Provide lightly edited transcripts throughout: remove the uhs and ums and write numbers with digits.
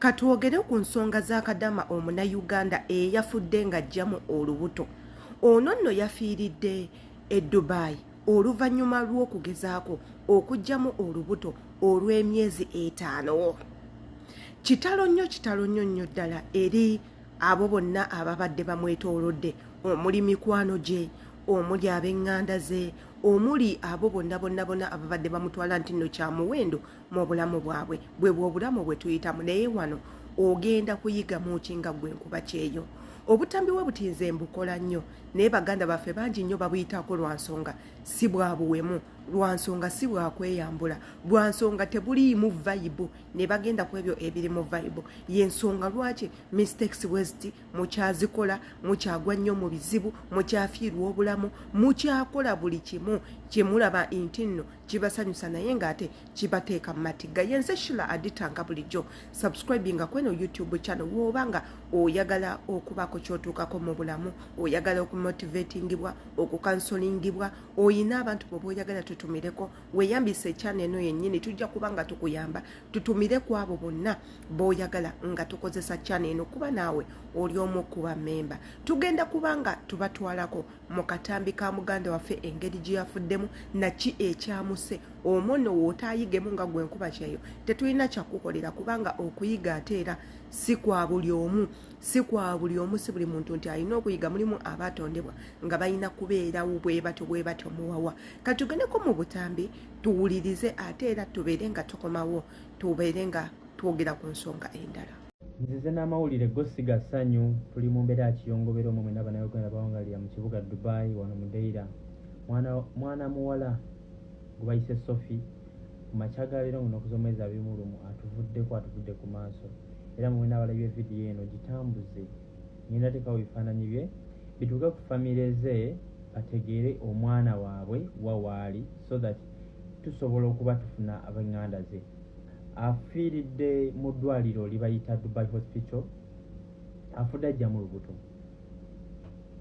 Katwogere ku nsonga za Kadama omunnayuganda eyafudde ng'aggyamu olubuto. Ono nno yafiiridde e Dubai oluvannyuma lw'okugezaako okuggyamu olubuto olw'emyezi 5. Kitalo nnyo, kitalo nnyo nnyo ddala eri abo bonna ababadde bamwetoolodde, omuli mikwano gye, omuli ab'eŋŋanda ze, omuli abo bonna bonna bonna ababadde bamutwala nti nno kya muwendo mu bulamu bwabwe. Bwe bw'obulamu bwe tuyitamu, naye wano ogenda kuyigamu ki nga gwe nkuba kyeyo? Obutambi bwe buti nze mbukola nnyo, naye baganda baffe bangi nnyo babuyitaako lwa nsonga si bwa buwemu, lwa nsonga si bwa kweyambula, lwa nsonga tebuliimu vibe, ne bagenda ku ebyo ebiri mu vibe. Yensonga lwaki mistakes bweziti mukyazikola, mukyagwa nnyo mu bizibu, mukyafiirwa obulamu, mukyakola buli kimu kyemulaba nti nno kibasanyusa, naye ng'ate kibateeka mu matigga. Yenze Shila Adita. Nga bulijjo, subscribinga kweno YouTube channel wooba nga oyagala okubaako kyotuukako mu bulamu, oyagala okumotivatingibwa, okucounselingibwa, oyina abantu bwoba oyagala tutumireko, weeyambisa echannel eno yennyini. Tujja kuba nga tukuyamba tutumire ku abo bonna b'oyagala nga tukozesa channel eno, kuba naawe oli omu kuba memba. Tugenda kuba nga tubatwalako mu katambi ka muganda waffe, engeri gye yafuddemu, naki ekyamuse. Omwo nno wootaayigemu nga gwe nkuba kyeyo, tetulina kyakukolera, kubanga okuyiga ate era si kwa buli omu, si kwa buli omu, si buli muntu nti alina okuyiga. Mulimu abatondebwa nga balina kubeerawo bwe batyo bwe batyo muwawa. Katugendeko mu butambi tuwulirize, ate era tubeere nga tukomawo, tubeere nga twogera ku nsonga endala. Nzize n'amawulire go si ga ssanyu. Tuli mu mbeera ya kiyongobero omwe mwenna Bannayuganda bawangalira mu kibuga Dubai, wano mu Deira. Mwana muwala gwe bayise Sophie, ku makya ga leero ng'ennaku z'omwezi 21, atuvuddeko, atuvudde ku maaso. Era mwe mwenna abalabye vidiyo eno, gitambuze. Ngenda teekawo ebifaananyi bye bituuke ku famire ze, bategeere omwana waabwe wa waali, so that tusobola okuba tufuna ab'eŋŋanda ze. Afiiridde mu ddwaliro libayita Dubai Hospital. Afudde ajjamu lubuto.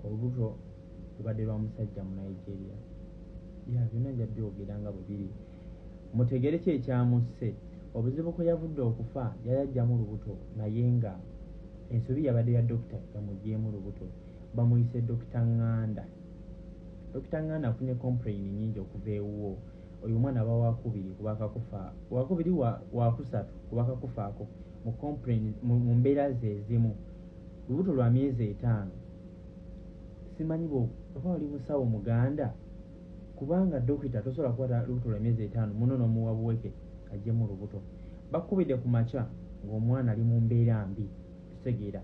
Olubuto lubadde lwa musajja mu Nigeria. Ya byonna nja byogera nga bwe biri, mutegere ki ekyamusse. Obuzibu kwe yavudde okufa, yali ajjamu lubuto, naye nga ensobi yabadde ya dokita yamugyemu lubuto. Bamuyise Dokita Nganda. Dokita Nganda afunye complain nyingi okuva ewuwo. Oyo omwana aba wakubiri kubakakufa, wakubiri, wakusatu kubakakufaako mu complain mu mbeera ze ezimu. Lubuto lwa myezi 5. Simanyi oba oli musawo muganda, kubanga dokita tosobola kukwata lubuto lwa myezi 5 muno n'omuwa buweke ajjemu lubuto. Bakubidde ku makya ng'omwana ali mu mbeera mbi, kitegeera,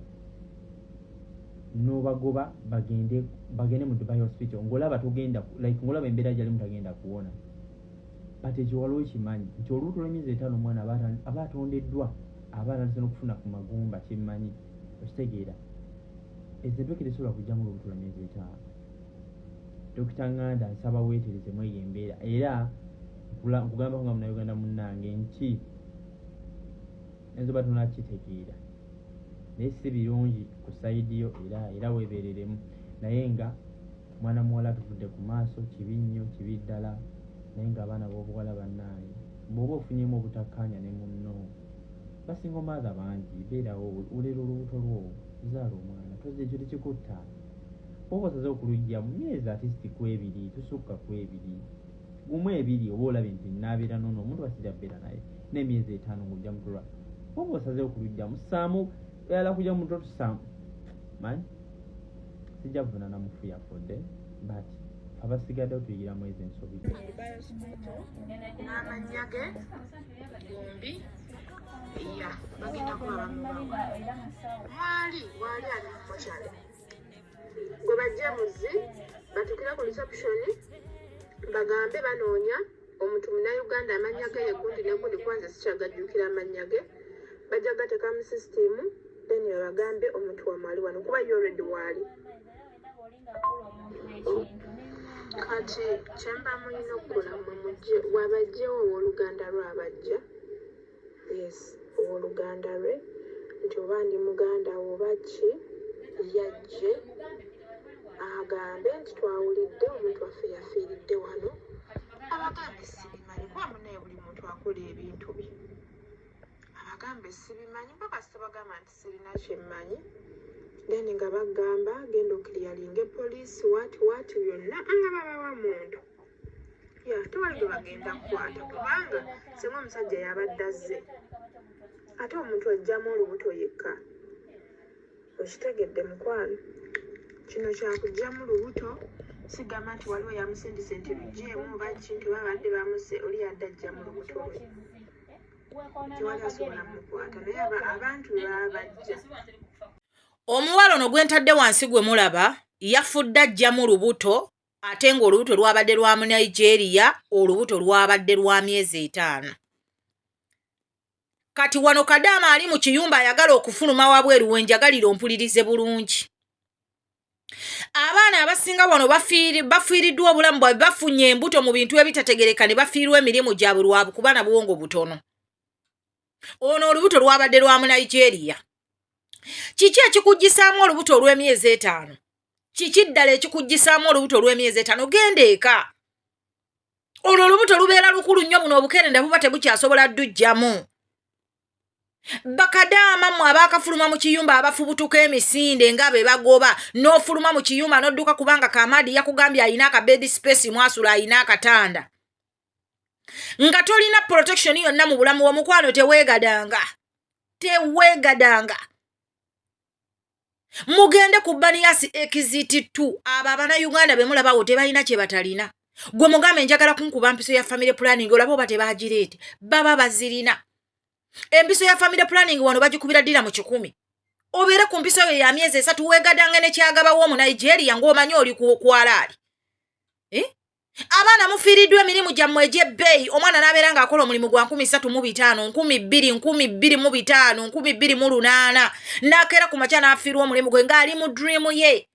n'obagoba bagende mu Dubai Hospital, ng'olaba togenda, like ng'olaba embeera gyalimu tagenda kuwona. But ekyo waliwo kimanyi nti olubuto lw'emyezi 5, omwana aba atondeddwa, aba atandise n'okufuna ku magumba. Kyemmanyi okitegeera, ezo empeke tesobola kugyamu lubuto lwa myezi 5. Dokita Nganda, nsaba weetereze mu eyo embeera. Era nkugambako nga Munnayuganda munnange nti enzoba tonakitegeera, naye si birungi ku side yo. Era weebereremu. Naye nga mwana muwala tuvudde ku maaso, kibi nnyo, kibi ddala. Naye nga abaana b'obuwala bannaaye, bw'oba ofunyemu obutakkaanya ne munno, basinga maatha bangi, beerawo, olera olubuto lwo, zaala omwana. Tozi ekyo tekikutta. Bw'oba osaze okulujja mu myezi at least ku 2, tusukka ku 2, gumu 2, oba olabye nti naabeera noono omuntu basijja beera naye n'emyezi 5 ng'ojja mutulwa. Bw'oba osaze okulujjamu, ssaamu oyala kujja muto, tusaamu manyi. Sijja kuvunaana mufu yafudde, but abasigaddewo tuyigiramu ezo ensobi. N'amannya ge gombi ya bagenda kuba bamubawa. Mwali waali ali mu mortuary, gwe bajja muzi batukira ku reception, bagambe banoonya omuntu Munnayuganda, amannya ge ye gundi ne gundi, kuba nze sikyagajjukira amannya ge. Bajja gateeka mu system, then babagambe omuntu wamwe ali wano, kuba ye already waali. Kati kyemba mulina okukola, mwe mujje wabajjewo owooluganda lwe abajja, yes, owooluganda lwe, nti oba ndi muganda wo oba ki, yajje agambe nti twawulidde omuntu waffe yafiiridde wano. Abagambe sibimanyi, kuba munaye buli muntu akola ebintu bye. Bagambe sibimanyi, bo kasita bagamba nti sirina kyemmanyi, then nga bagamba genda okiryalinga poliisi, waati waati byonna nga babawa muntu ya tewali gwe bagenda kukwata, kubanga singa omusajja yabadde azze, ate omuntu ajjamu olubuto yekka. Okitegedde mukwano? Kino kyakugjamu lubuto, sigamba nti waliwo yamusindise nti lugyemu oba ki, nti babadde bamuse oli yadde ajjamu lubuto lwe, tewali asobola mukwata, naye abantu bwe baba bajja. Omuwala ono gwe ntadde wansi gwe mulaba yafudde ajjamu lubuto, ate ng'olubuto lwabadde lwa mu Nigeria, olubuto lwabadde lwa myezi 5. Kati wano kadaama ali mu kiyumba ayagala okufuluma wabweru. Wenjagalira ompulirize bulungi. Abaana abasinga wano bafiiriddwa obulamu bwabwe, bafunye embuto mu bintu ebitategereka ne bafiirwa emirimu gyabwe lwabwe kuba na bwongo butono. Ono olubuto lwabadde lwa mu Nigeria. Kiki ekikugisaamu olubuto olw'emyezi 5? Kiki ddala ekikugisaamu olubuto olw'emyezi 5? Genda eka. Olwo olubuto lubeera lukulu nnyo, buno obukerenda buba tebukyasobola ddujjamu. Bakadaama mmwe abaakafuluma mu kiyumba, abafubutuka emisinde nga be bagoba, n'ofuluma mu kiyumba n'odduka kubanga Kamaadi yakugambye ayina aka bed space mwasula, ayina akatanda, nga tolina protection yonna mu bulamu bw'omukwano. Teweegadanga, teweegadanga. Mugende ku Baniyasi Exit 2. Abo Abanauganda be mulabawo tebalina kye batalina. Gwe mugambe njagala kunkuba mpiso ya family planning, olaba oba tebagireete, baba bazirina. Empiso ya family planning wano bagikubira ddira mu 100. Obeere ku mpiso yo ya myezi 3, weegadanga nekyagabawo omu Nigeria ng'omanyi oli kwalaali, eh? Abaana mufiiriddwa emirimu gyammwe egy'ebbeeyi. Omwana n'abeera ng'akola omulimu gwa 3500, 2000, 2500, 2800, n'akeera ku makya n'afiirwa omulimu gwe ng'ali mu dream ye.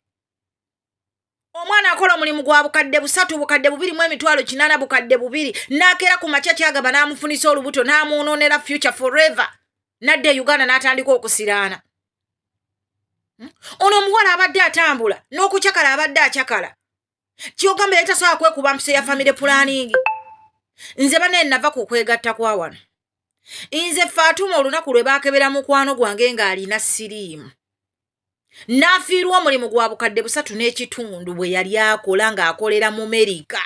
Omwana akola omulimu gwa 3000, 2800, 2000, n'akeera ku makya kyagaba n'amufunisa olubuto n'amwonoonera future forever, n'adda e Uganda n'atandika okusiraana. Ono omuwala abadde atambula n'okucakala, abadde acakala. Kyogamba yali tasobola kwekuba mpiso ya family planning? Nze banaye nava ku kwegatta kwa wano. Nze Faatuma, olunaku lwe baakebera mukwano gwange ng'alina siriimu n'afiirwa omulimu gwa 3500 bwe yali akola ng'akolera mu Merika,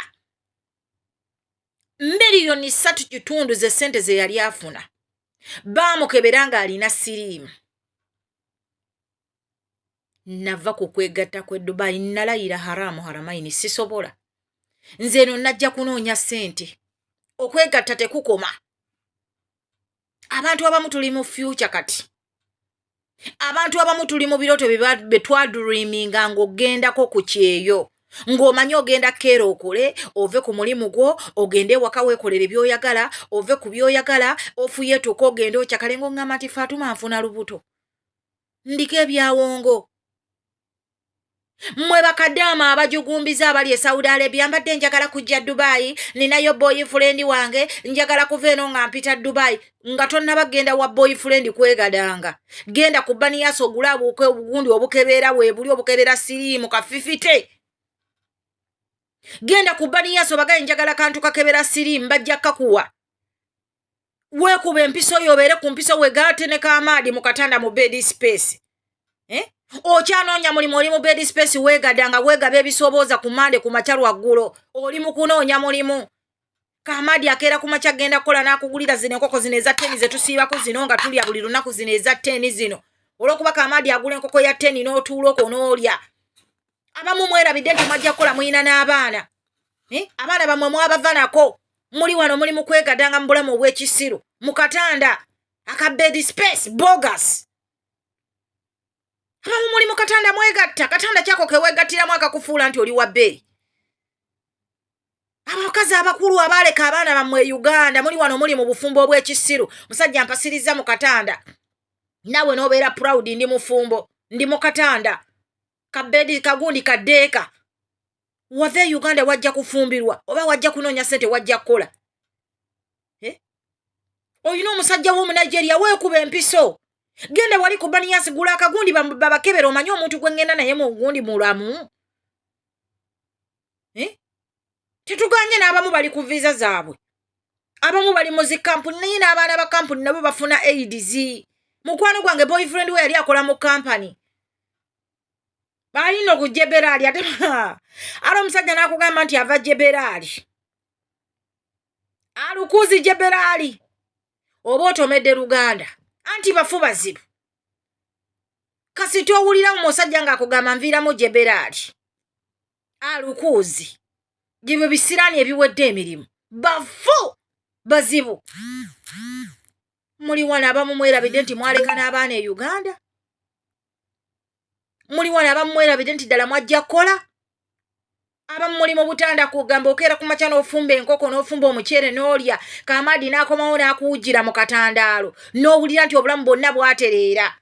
3.5 miliyoni ze ssente ze yali afuna, baamukebera ng'alina siriimu. Nava ku kwegatta kw'e Dubai, nalayira haramu haramaini, sisobola. Nze eno najja kunoonya ssente, okwegatta tekukoma. Abantu abamu tuli mu future kati, abantu abamu tuli mu birooto bye twadreaminga ng'ogendako ku kyeyo, ng'omanyi ogenda keera okole, ove ku mulimu gwo ogende ewaka weekolere by'oyagala, ove ku by'oyagala ofuyeetuuka ogende okyakale, ng'oŋŋamba nti Faatuma nfuna lubuto, ndiko ebyawongo. Mmwe bakadaama abajugumbiza abali e Saudi Arabia, mbadde njagala kujja Dubai, ninayo boyfriend wange, njagala kuva eno nga mpita Dubai. Nga tonnaba genda wa boyfriend kwegadanga, genda ku Baniyasi ogule obugundi obukebeera weebuli, obukebeera siriimu kafifite. Genda ku Baniyasi obagaye njagala kantu kakebera siriimu, bajja kakuwa. Weekuba empiso yo, obeere ku mpiso, wegaate ne kamaadi mu katanda mu bed space, eh? Okyanoonya mulimu, oli mu bed space weegada nga weegaba ebisobooza ku Mande ku makya lwaggulo, oli mu kunoonya mulimu. Kamadi akeera ku makya genda kukola n'akugulira zino enkoko zino eza 10 ze tusiibako zino nga tulya buli lunaku, zino eza 10 zino. Olw'okuba Kamadi agula enkoko ya 10 n'otuula okwo n'olya. Abamu mwerabidde nti mwajja kukola, muyina n'abaana, eh? Abaana bammwe mwabava nako, muli wano muli mu kwegadanga mu bulamu obw'ekisiru mu katanda aka bed space bogus. Abamu muli mu katanda mwegatta, katanda kyako keweegattiramu akakufuula nti oli wa bbeeyi. Abakazi abakulu abaaleka abaana bammwe e Uganda, muli wano muli mu bufumbo obw'ekisiru. Musajja mpasiriza mu katanda, naawe n'obeera proud, ndi mufumbo, ndi mu katanda kabedi kagundi kaddeeka. Wava e Uganda wajja kufumbirwa oba wajja kunoonya ssente, wajja kukola, eh? Olina omusajja w'omunigeria, weekuba empiso, genda wali ku Baniyasi, gula akagundi babakebera, omanye omuntu gwe ŋŋenda naye mu gundi mulamu, eh? Tetuganye n'abamu bali ku visa zaabwe. Abamu bali mu zikampuni, naye n'abaana ba kampuni nabo bafuna AIDS. Mukwano gwange boyfriend we yali akola mu kampani, balina ku Jeberaali, ate ala omusajja n'akugamba nti ava Jeberaali, alukuzi Jeberaali, oba otomedde Luganda, anti bafu bazibu. Kasita owulira omusajja ng'akugamba nviiramu Jeberaali, alukuuzi, gibwe bisiraani ebiwedde emirimu, bafu bazibu. Muli wano abamu mwerabidde nti mwaleka n'abaana e Uganda. Muli wano abamu mwerabidde nti ddala mwajja kukola. Abamu muli mu butanda, kugamba okeera ku makya n'ofumba enkoko n'ofumba omuceere n'olya, kamaadi n'akomawo n'akuwujjira mu katandaalo, n'owulira nti obulamu bwonna bwatereera.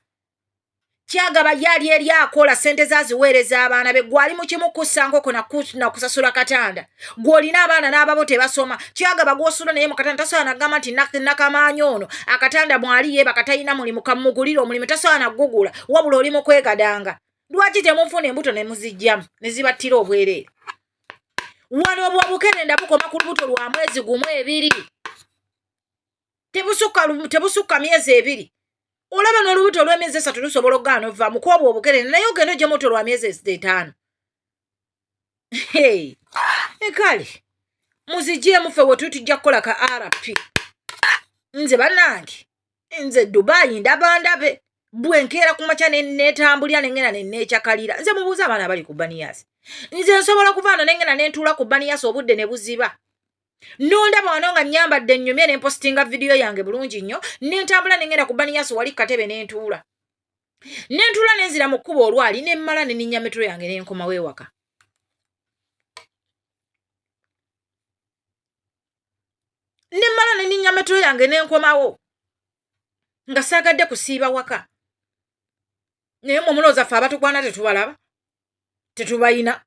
Kyagaba ye ali eri akola sente zaziweereza abaana be, gwali mu kimu kussa nkoko na kusasula katanda. Gw'olina abaana n'ababo tebasoma. Kyagaba gw'osula naye mu katanda tasobola nagamba nti nakamaanyi ono akatanda mwali yeebaka talina mulimu, kamugulire omulimu, tasobola nagugula, wabula oli mu kwegadanga. Lwaki temufuna embuto ne muzijjamu ne zibattira obwereere? Wano obwo obukerenda bukoma ku lubuto lwa mwezi gumu ebiri, tebusukka myezi ebiri. Olaba n'olubuto olw'emyezi 3 lusobola okugaana ovaamu kwobwo obukerenda, naye ogenda ojja mubuto lwa myezi 5. Kale muzigyemu, ffe we tuli tujja kukola ka RP. Nze bannange, nze Dubayi ndaba ndabe bwe nkeera ku makya neetambulira nengenda neneekyakalira. Nze mubuuza abaana abali ku Baniyasi, nze nsobola kuva ano nengenda nentuula ku Baniyasi obudde ne buziba, nondaba wano nga nnyambadde nnyumye ne mpositinga vidiyo yange bulungi nnyo, nentambula nengenda ku Baniyasi wali katebe nentuula nenzira mu kkubo olwali nemmala ne ninnya metro yange nenkomawo ewaka. Nemmala ne ninnya metro yange nenkomawo nga saagadde kusiiba waka. Naye mmwe mulowooza ffe abatukwana tetubalaba, tetubayina?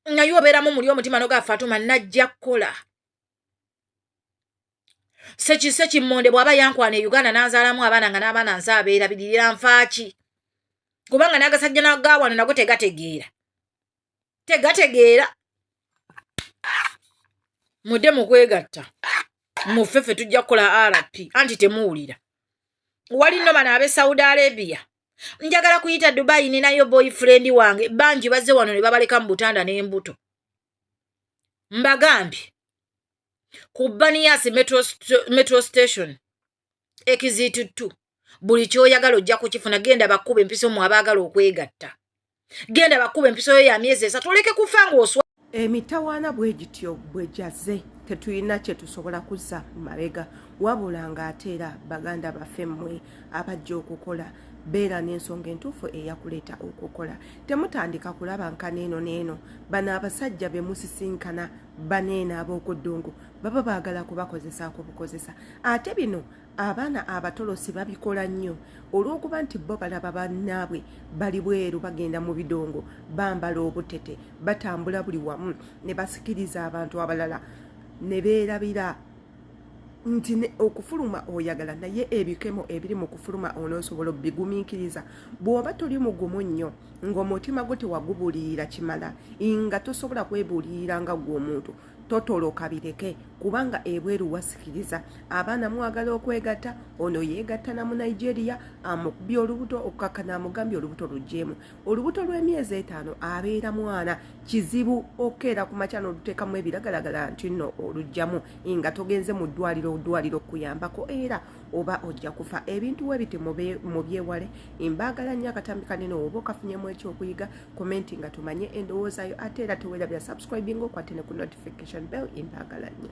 Naye obeeramu muli omutima noga Fatuma najja kukola. Sekimmonde bw'aba yankwana e Uganda n'anzaalamu abaana nga n'abaana nze abeerabirira, nfaaki? Kubanga n'agasajja nagawano nago tegategeera, tegategeera. Mudde mu kwegatta muffe, ffe tujja kukola RP. Anti temuwulira. Wali nno bano ab'e Saudi Arabia, njagala kuyita Dubai, ninayo boyfriend wange, bangi bazze wano ne babaleka mu butanda n'embuto. Mbagambye ku Baniyasi metro station exit 2, buli kyoyagala ojja kukifuna. Genda bakkuba empiso mu abaagala okwegatta, genda bakkuba empiso yo ya myezi 3, oleke kufa ng'oswa. Emitawaana bwe gityo bwe gyaze, tetulina kye tusobola kuzza mabega, wabula ng'ate era baganda baffe mmwe abajja okukola, beera n'ensonga entuufu eyakuleeta okukola. Temutandika kulaba nkana eno n'eno. Bano abasajja be musisinkana baneeno ab'okuddungu baba baagala kubakozesaako bukozesa. Ate bino abaana abatolosi babikola nnyo olw'okuba nti bo balaba bannaabwe bali bweru, bagenda mu bidongo, bambala obutete, batambula buli wamu ne basikiriza abantu abalala ne beerabira nti okufuluma oyagala, naye ebikemo ebiri mu kufuluma onoosobola obigumiikiriza. Bw'oba toli mugumu nnyo, ng'omutima gwo tewagubuulirira kimala, nga tosobola kwebuulirira nga ggwe omuntu, totoloka, bireke, kubanga ebweru wasikiriza. Abaana mwagala okwegatta, ono yeegatta na mu Nigeria, amukubye olubuto, okukakkana amugambye olubuto luggyemu. Olubuto lw'emyezi 5 abeera mwana, kizibu okukeera ku makya n'oluteekamu ebiragalagala nti nno oluggyamu nga togenze mu ddwaliro, ddwaliro okuyambako, era oba ojja kufa. Ebintu we biti mubyewale. Mbaagala nnyo. Akatambi kanene oba okafunyemu ekyokuyiga, komenti nga tumanye endowoozayo, ate era teweerabira subscribing, okwate ne ku notification bell. Mbaagala nnyo.